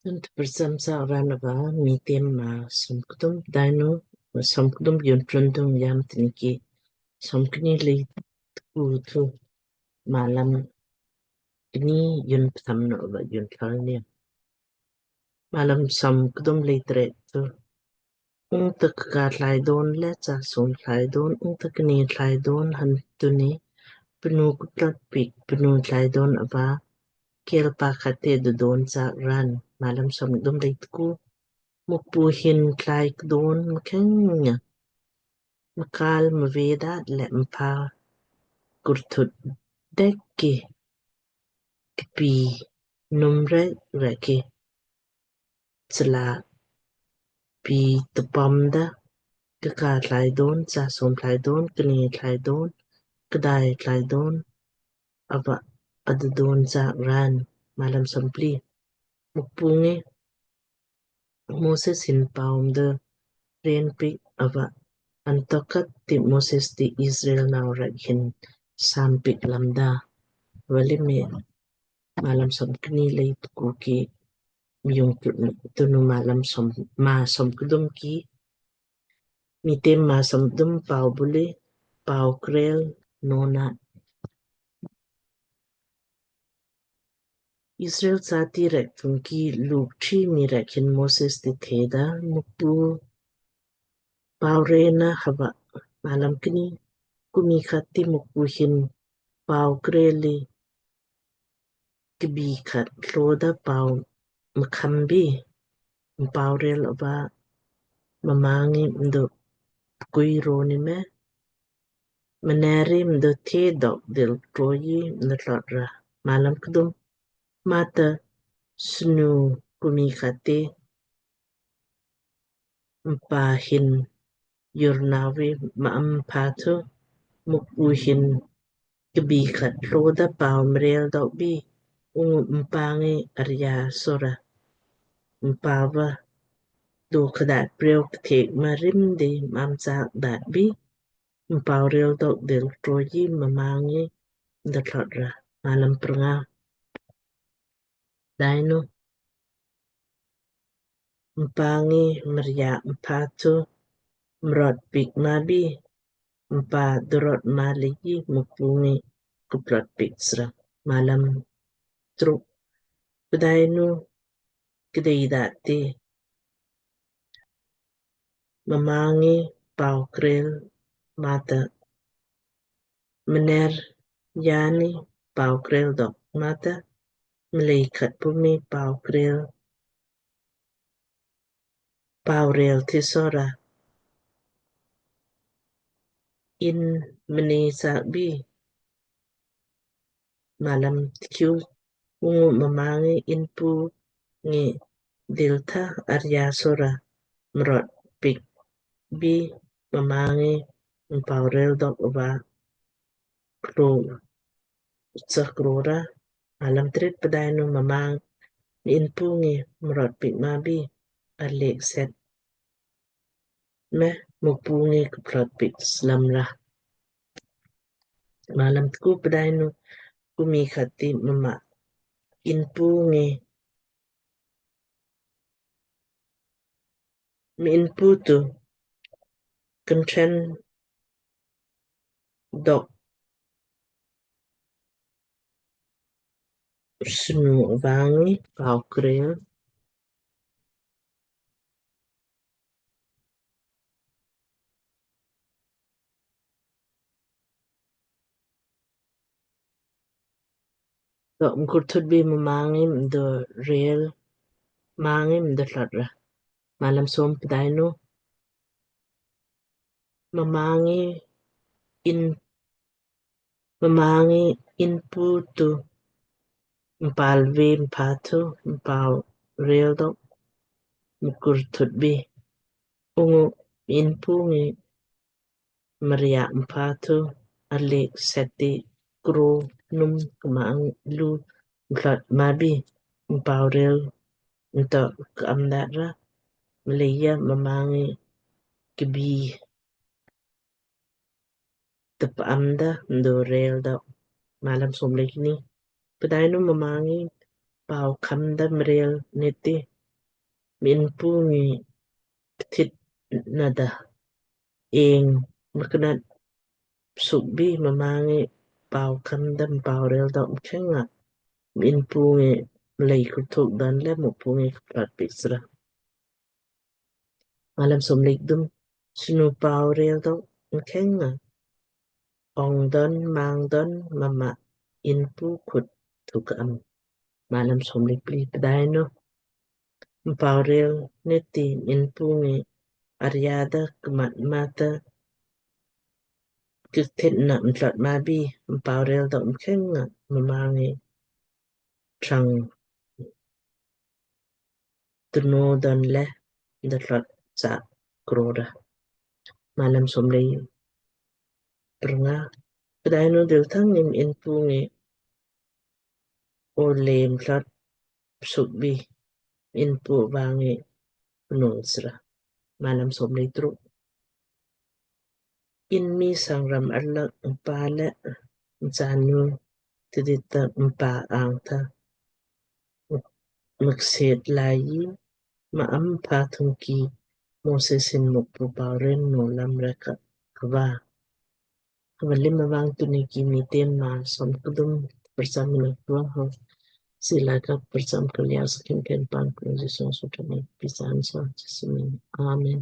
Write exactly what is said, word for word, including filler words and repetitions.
Tun tprcham sa raan ava Miitem Maa somkdum. Pdainu somkdum jun trundung jam tinki somkni lei tku thu malam kni jun ptham no ava jun thlal ni. Malam somkdum lei tret thu. Ungta kka thlaidon le cha sum thlaidon, ungta kni thlaidon han tuni pnu kutlat pik pnu thlaidon ava kelpa khate dudon cha raan. Malam somkdum lei tku. Mukpu hin thlai kdon mkheng nga mkal mveda le mpa kurthut dek ki kpi numre reki chla pi tpam da kka thlaidon, cha sum thlaidon, kni thlaidon, kdai thlaidon ava adudon cha raan. Malam sompli. Mukpu ngi Moses hin paum da ren pik ava antokat ti Moses ti Israel nau rek hin sam pik lamda. Vali me malam somkni lei tku ki miung tunu malam som ma somkdum ki Miitem Maa somkdum pau buli pau krel nona. Israel sati rek thungki luk tri mii rek hin Moses ti theda, Mukpu pau rena hava. Malam kni. Kumi khati Mukpu hin pau kreli kbi khat tloda pau mkham bi, mpau rel ava mma ngi mdo kui roni me, mneri mdo the dok dil troyi mdo thlot ra. Malam kdum. Mata snu kumi khati mpa hin yurnawi ma am pha thu Mukpu hin kbi khat tloda pau mrel dok bi, ungu mpa ngi arya sora. Mpa va do khadat preo kthek ma rim de mam chak dat bi, mpau rel dok dil troyi mma ngi mdo thlot ra. Malam prnga. Pdainu mpa ngi mriya mpha thu mrot pik ma bi, mpa drot ma leiji Mukpu ngi kuplot pik sra. Malam truk. Pdainu kdei dati mma ngi pau krel mata mner yani pau krel dok mata mlei khat pumi pau krel pau rel thi sora in mne sak bi. Malam tkiu. Ungu mma ngi inpu ngi diltha arya sora mrot pik bi mma ngi mpau rel dok ava klo chakrora. Malam trit. Pdainu mma ngi inpu ngi mrot pik ma bi alek set me Mukpu ngi kuplot pik slam ra. Malam tku. Pdainu kumi khati mma inpu ngi mi inpu tu kntren dok snu vangi pau krel dok mkurthut bi mma ngi mdo rel, mma ngi mdo thlot ra. Malam som. Pdainu mma ngi in mma ngi inpu tu mpal ve mpha thu mpau rel dok mkurthut bi ungu inpu ngi mriya mpha thu alek seti kro num kma ang lu mthlot ma bi mpau rel nto ka'am dat ra mleija mma ngi kbi tpa'am da mdo rel dok. Malam som le kni. Pdainu mma ngi pau kham da mrel nit ti minpu ngi pthit nada eng mknat sukbi mma ngi pau kandam pau rel dok mkheng nga minpu ngi mlei kurthuk dan le Mukpu ngi kpat piksra. Malam somlei kdum. Snu pau rel dok mkheng nga ong don mang don mma inpu khut thuk am. Malam somlei pli. Pdainu mpau rel neti inpu ngi arya da kmat mata kthit na mtlot mabi mpau rel dok mkheng nga mma ngi trang tnu don le da tlot cha krora. Malam somlei prnga. Pdainu dilthang nim inpu ngi olem tlot sukbi inpu vangi pnung sra. Malam somlei truk. Inmi sangram arlak mpa le mchanu tidita mpa angtha mkset lai ma am pha thungki Moses in Mukpu pau ren no lam reka kva. Kva lima vang tuni ki Miitem maa som kdum prcham ina kva ho. Sila ka prcham kalia sakin ken pan kun Jisu sutani pisan sa Jisu min. Amen.